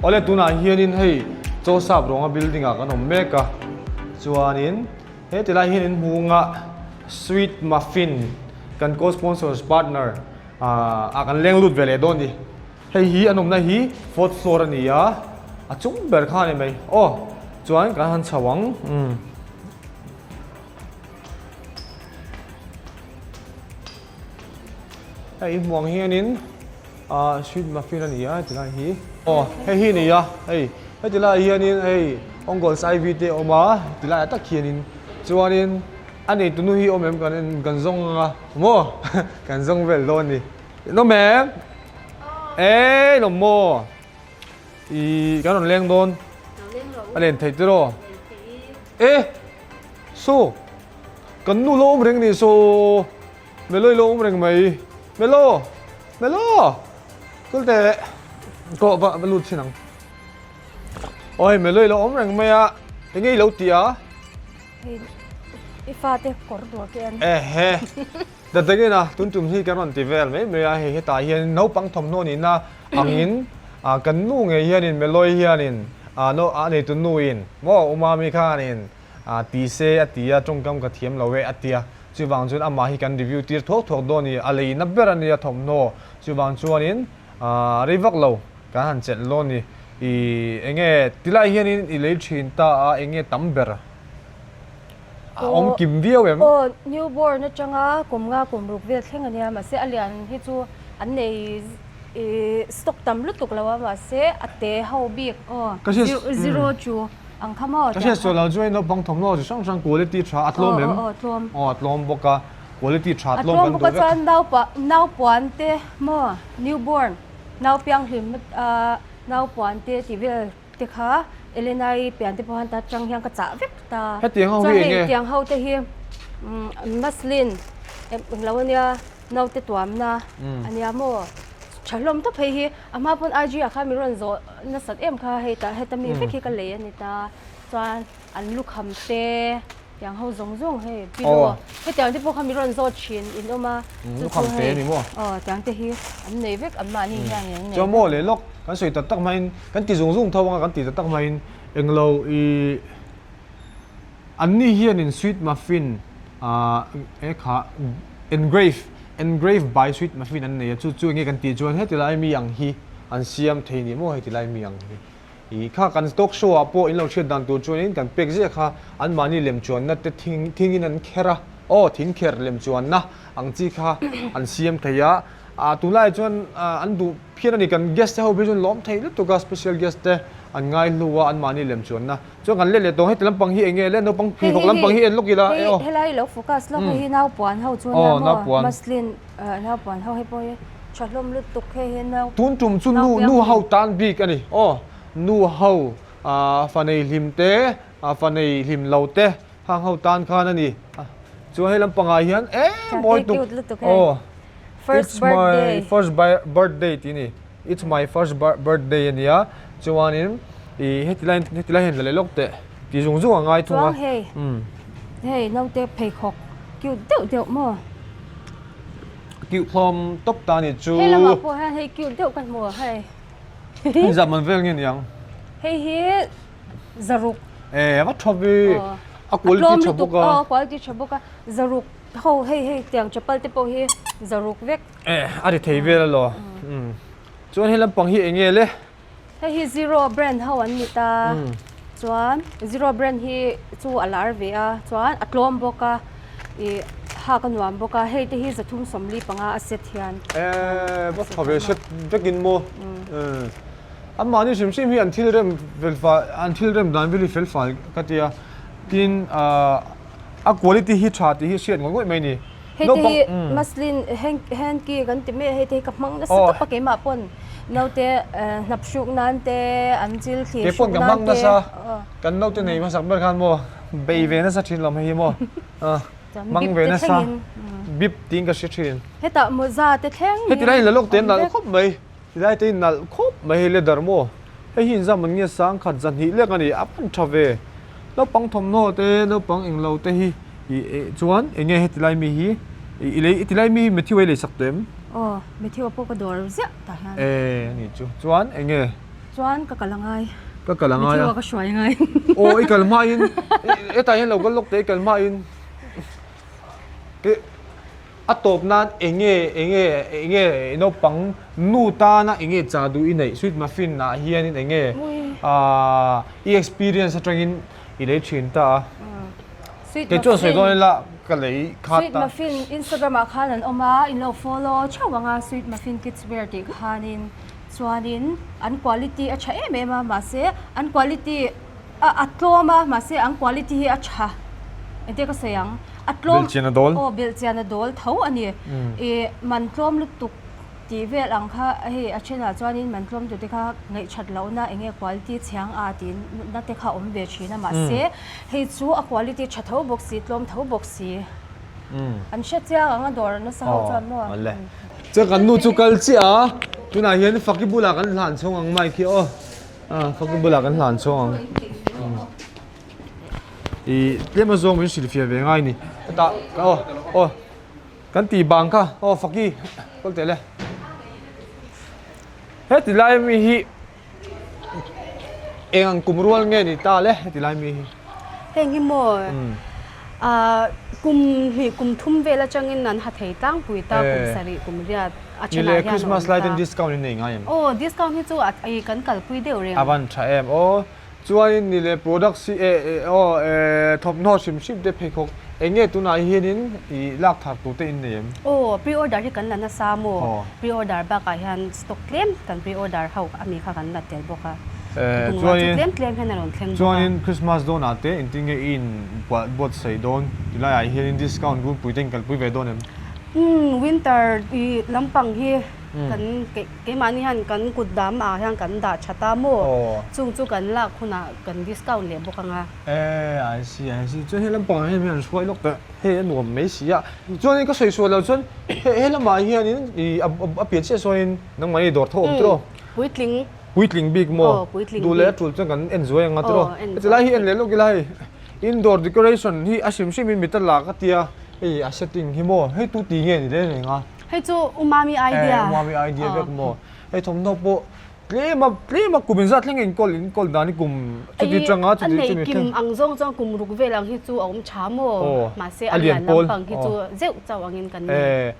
Awle tunah hianin hei Chawsap rawnga building ah kan awm mek a, chuanin he tilai hian in hmunga Sweet Muffin kan co-sponsors partner ah kan leng lut ve leh dawn a ni. Hei hi an awmna hi fourth floor a ni a, a chung ber kha a ni mai. Aw chuan kan han chho ang umm. Hei hmuh ang hianin ah sweet muffin a ni a heti lai hi aw hei hi a ni a hei heti laiah hianin hei Ongol's IV te a awm a heti laiah tak hianin chuanin a neitunu hi a awm em kan en kan zawng ang a maw kan zawng vel dawn a ni in awm em eee in awm maw ih kan rawn leng dawn a len theih tiraw e saw kan nu lo awm reng a ni saw. Melo i lo awm reng mai. Melo! Melo! Kul teh. Kawh va va lut thin ang. Oi Melo i lo awm reng mai a. Enge i lo tih a? Hei i fate kawr tur te an. Ehe. Dattengin a tun tum hi kan rawn ti vel mai mai a. Hei hetah hian naupang thawmhnaw nihna angin kan nu ngei hianin Meloi hianin a neitu nuin maw Umami khanin ti se a ti a tawngkam ka thiam lo e a tia. Chuvang chuan amah hi kan review tir thuak thuak dawn i, a leina ber a nia thawmhnaw. Chuvang chuanin rei vak lo kan han chelh dawn i, i enge tilai hianin i lei thin ta a, enge tam ber a awm kim viau em? Aw, newborn atanga kum nga kum ruk vel thleng a nia, mahse a lian hi chu an nei stock tam lutuk lo a, mahse a te ho bik aw, zero chu. Ang kha maw? Ka hriat sual lo chu hei naupang thawmhnaw chi hrang hrang quality tha a tlawm em? Aw tlawm. Aw a tlawm bawk a, quality tha tlawm kan duh vek. A tlawm bawk a chuan naupa naupuan te maw newborn naupianghlim naupuan te tih vel te kha Elena-i pian te pawh han ta tang hian ka chah vek ta. Hetiang ho hi eng nge? Chuan hei tiang ho te hi muslin englo ania naute tuamna ania maw tha hlawm tawp hei hi. A hma pawn IG ah khan min rawn zawh nasat em kha hei tah heta mi vek hi ka lei a ni ta chuan an lukham te tiang ho zawng zawng hei pillow hetiang te pawh kha min rawn zawt thin in awm a chu chu hei aw tiang te hi an nei vek an mahni hian in an nei Chuan maw leh lawk kan sawi tak tak hmain kan ti zung zung tho anga kan ti tak tak hmain englo ih Anni hianin Sweet Muffin e kha engrave, engrave by Sweet Muffin an nei a, chu chu enge kan tih chuan heti lai mi ang hi an siam thei ni maw heti lai mi ang hi. Ih kha kan talk show ah pawh in lo hriat dan tur chuanin kan pek ziah kha anmahni lem chuanna te thing thingin an kher a, aw thing kher lem chuanna ang chi kha an siam thei a, ah tunlaiah chuan an duh phian a ni kan guest te ho phei chuan lawm thei lutuk a special guest te an ngai hlu a anmahni lem chuanna. Chuan kan let leh tawng heti lampang hi enge le naupang pheikhawk lampang hi en lawk ila e aw. Helai lo focus lawk hei hi naupuan ho chu ania maw muslin naupuan ho hei pawh hi tha hlawm lutuk hei hi nau Tun tum chu nu nu ho tan bik a ni aw nu ho fanei hlim te fanei hlim lo te hang ho tan khan a ni chuan hei lampangah hian e mawi tuk aw It's my first birthday tih a ni. It's my first birthday a nia chuanin ih heti lai heti lai hian la leh lawk teh tih zung zung a ngai thung a. Chuang hei hei naute pheikhawk cute deuh deuh maw? Cute hlawm tawp ta ni chu. Hei lamah pawh hian hei cute deuh ka hmu a hei. Hei zah man vel nge niang? Hei hi zaruk. E a va tha ve a quality tha bawk a. A quality tha bawk a zaruk ho hei hei tiang chapal te pawh hi zaruk vek. Eh a ri thei vel alo umm chuan hei lampang hi enge le? Hei hi zero brand ho an ni ta chuan zero brand hi chu a lar ve a chuan a tlawm bawk a ih hak a nuam bawk a hei te hi zathum sawmli panga a set hian Eh va tha ve set vekin maw umm an mahni hrim hrim hi an thil rem fel fai an thil rem dan vel hi fel fai ka tia tin ah a quality hi tha tih hi hriat ngawih ngawih mai a ni. Hei te hi muslin hanky kan ti mai a, hei te hi ka hmang nasa tawp a keimah pawn naute hnap hruk nan te an chil thlir hruk nan te. Kei pawn ka hmang nasa, kan naute nei hmasak ber khan maw bei ve nasa thin lo hei hi maw hmang ve nasa bip tiin ka hre thin. Hetah mawza te thleng hi. Heti lai in la lawk te an nalh khawp mai, ti lai te in nalh khawp mai hei leather maw hei hi inzam an nge sangkhat zahnih lek a ni a pan tha ve. Naupang thawmhnaw te naupang englo te hi ih chuan eng nge heti lai mi hi i lei ti lai mi hi Matthew a i lei sak tawh em? Aw Matthew a pawh ka dawr ziah tah hian. E ani chu chuan eng nge Chuan ka kal angai. Ka kal angai a. Mithiwa ka hruai angai. Aw i kal hmain hetah hian lo kal lawk teh i kal hmain a tawp nan enge enge enge naupang nu tana enge cha duh i neih sweet muffin ah hianin enge ah i experience atangin i lei thin ta a. Kei chuan sawi dawn ila ka lei khat ta. Sweet muffin Instagram ah khan an awm a in lo follow theuh ang a sweet muffin kids wear tih khanin. Chuanin an quality a tha em em a mahse an quality a a tlawm a mahse an quality hi a tha engtia ka sawi ang a tlawm Belhchian a dawl. Aw belhchian a dawl tho a ni ih man tlawm lutuk tih vel ang kha hei a thenah chuanin man tlawm tute kha ngaihthat lohna eng nge quality chhiang a tih na te kha a awm ve thin a mahse hei chu a quality tha tho bawk si tlawm tho bawk si an hre chiang ang a dawr nasa ho chuan maw. Chuan kan nu chu kal chiah a, tunah hian Faki bulah kan hlan chhawng ang mic hi aw, Faki bulah kan hlan chhawng ang. Ih tlem azawng min hrilhfiah ve ngai ni. Hetah aw aw kan tih bang kha aw Faki kawl teh le. Heti lai mi hi Eng ang kum rual nge ni ta le heti lai mi hi? Heng hi maw kum hnih kum thum vel atangin an ha thei tlangpui ta kum sarih kum riat a thenah hian a awm ta. Christmas lai ten discount in nei ngai em? Aw discount hi chu a kan kalpui deuh reng. A van tha em aw. Chuanin ni leh products hi aw thawmhnaw hrim hrim te pheikhawk eng nge tunah hianin i lak thar tur te in nei em? Aw pre-order hi kan la nasa maw? Pre-order bakah hian stock tlem kan pre-order ho ami kha kan la tel bawk a. Bungrua chu tlem tlem hian a rawn thleng bawk a. Chuanin Christmas dawnah te engtin nge i in buatsaih dawn? Tilaiah hianin discount runpui te in kalpui ve dawn em? Umm winter i lampang hi kan Keimahni hian kan kut dam ah hian kan dah tha ta maw? Chung chu kan lak hunah kan discount leh bawk ang a. E, I see, I see. Chuan he lampangah hian min han hruai lawk teh. Hei a nuam mai si a. Chuanin ka sawi sual lo chuan he he lamah hianin i a pian chiah sawiin nangmahni dawr tho awm tiraw? Puitling. Puitling bik maw? Aw, puitling bik. Duh leh a tul chuan kan en zuai ang a tiraw? Heti lai hi en leh lawk ila hei indoor decoration hi a hrim hrimin mit a lak a tia hei a setting hi maw? Hei tu ti nge ni reng reng a? Hei chu Umami idea. Eh, Umami idea vek maw. Hei thawmhnaw pawh tlem a tlem a kum inzat thleng inkawl inkawl dan hi kum chuti tanga chuti chumi thleng. A nei kim ang zawng chuan kum ruk vel ang hi chu a awm tha maw. Mahse a lian lampang hi chu zeuh chauh angin kan nei. Eh,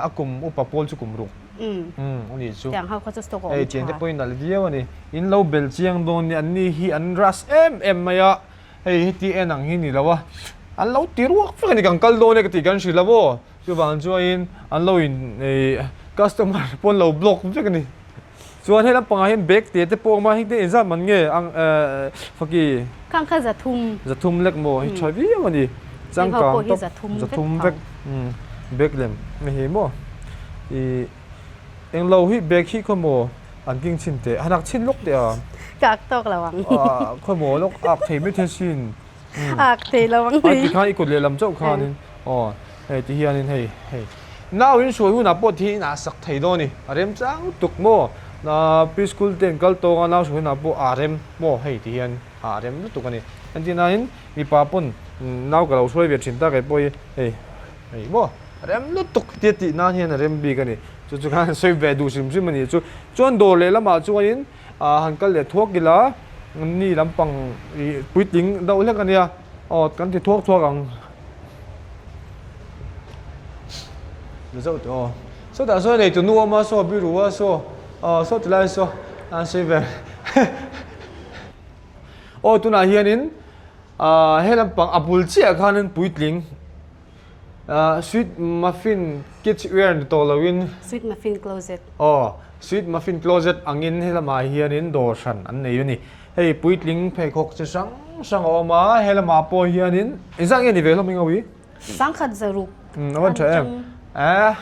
a kum upa pawl chu kum ruk. Um, a nih chu. Tiang ho kha chu stock a awm tha. Hei tiang te pawhin nalh viau a ni. In lo bel chiang dawn ni an ni hi an rush em em mai a. Hei heti en ang hi ni lo a. An lo ti ruak vek a ni kan kal dawn e ka tih kan hrilh a maw. Chuvang chuanin an lo in ih customer pawh an lo block vek a ni. Chuan he lampangah hian bag te te pawh a awm a, heng te engzat man nge ang eh Faki? Khang kha zathum. Zathum lek maw? Hei tha viau a ni. Changkang tawp zathum vek bag lem hei maw ih englo hi bag hi khaw maw an king chhin teh han ak chhin lawk teh a. Ka ak tawk lo ang. Khaw maw lawk ak thei mai thei sin. Ak thei lo ang ni. Tikhan i kut lehlam chauh khanin aw hei ti hianin hei hei nau in hruai hunah pawh thi in ah sak thei dawn a ni. A rem chang tuk maw preschool te an kal tawng a nau hruai hunah pawh a rem maw hei ti hian a rem lutuk a ni. Engtin mipa pawn nau ka lo hruai ve thin ta kei pawh hi hei hei maw a rem lutuk tia tih nan hian a rem bik a ni. Chu chu khan sawi ve duh hrim hrim a ni chu. Chuan dawr lehlamah chuanin Ah han kal leh thuak ila ni lampang ih puitling deuh hlek ania aw kan ti thuak thuak ang zauh teh aw sawtah sawn eitu nu awm a saw biru a saw aw saw ti lai saw an sawi vel aw tunah hianin ah he lampang a bul chiah khanin puitling. Sweet muffin kids wear ni tawh loin. Sweet muffin closet. Aw, sweet muffin closet angin he lamah hianin dawr hran an nei a ni. Hei puitling pheikhawk chi hrang hrang a awm a, he lamah pawh hianin engzah nge ni ve hlawm eng awi? Sangkhat zaruk. A van tha em. Eh,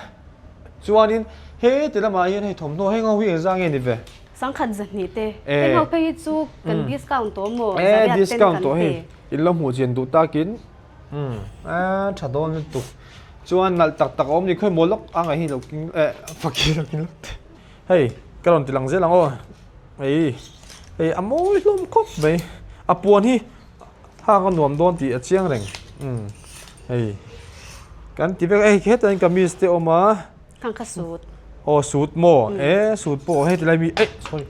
chuanin he ti lamah hian hei thawmhnaw heng ho hi engzah nge ni ve? Sangkhat zahnih te. Heng ho phei hi chu kan discount tawh maw? Eh, discount tawh hei. In lo hmuh chian duh takin. Umm a tha dawn lutuk chuan nalh tak tak a awm ni khawi maw lawk a ngaih hi lo king eh fakir lo king lawk teh hei ka rawn ti lang zel ang aw hei hei a mawi hlawm khawp mai a puan hi hak a nuam dawn tih a chiang reng umm hei kan ti vek a hei hetah hian kamis te a awm a Khang kha suit aw suit maw e suit pawh hei tilai mi eh sorry.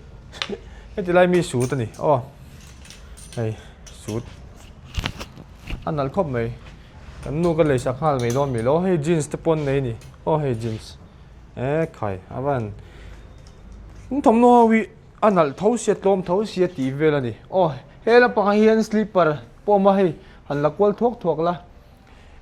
Heti lai mi suit a ni aw hei suit a nalh khawp mai kan nu ka lei sak nghal mai dawn mi lo hei jeans te pawh an nei a ni aw hei jeans e khai a van in thawmhnaw ho hi a nalh tho sia tlawm tho sia tih vel a ni aw he lampangah hian slipper pawh a awm a hei han la kual thuak thuak la.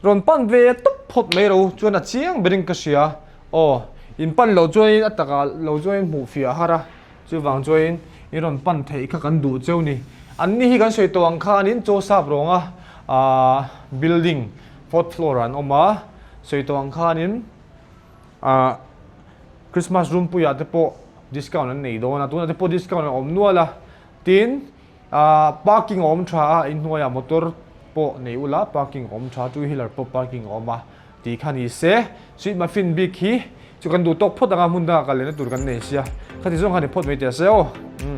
Rawn pan ve tawp phawt mai ro chuan a chiang berin ka hria. Aw, in pan loh chuanin a takah lo chuanin hmuh fiah a har a, chuvang chuanin in rawn pan theih kha kan duh cheu ni. An ni hi kan sawi tawh ang khanin chaw sap rawnga aah building fourth floor ah an awm a, sawi tawh ang khanin aah Christmas room puiah te pawh discount an nei dawn a, tunah te pawh discount a awm nual a, tin, Ahh parking a awm tha a inhnuaiah motor pawh nei ula parking a awm tha two wheeler pawh parking a awm a tih kha ni se sweet muffin bik hi chu kan duh tawk phawt ang a hmun dangah kal lehna tur kan nei sia khati zawng kha ni phawt mai teh se aw umm.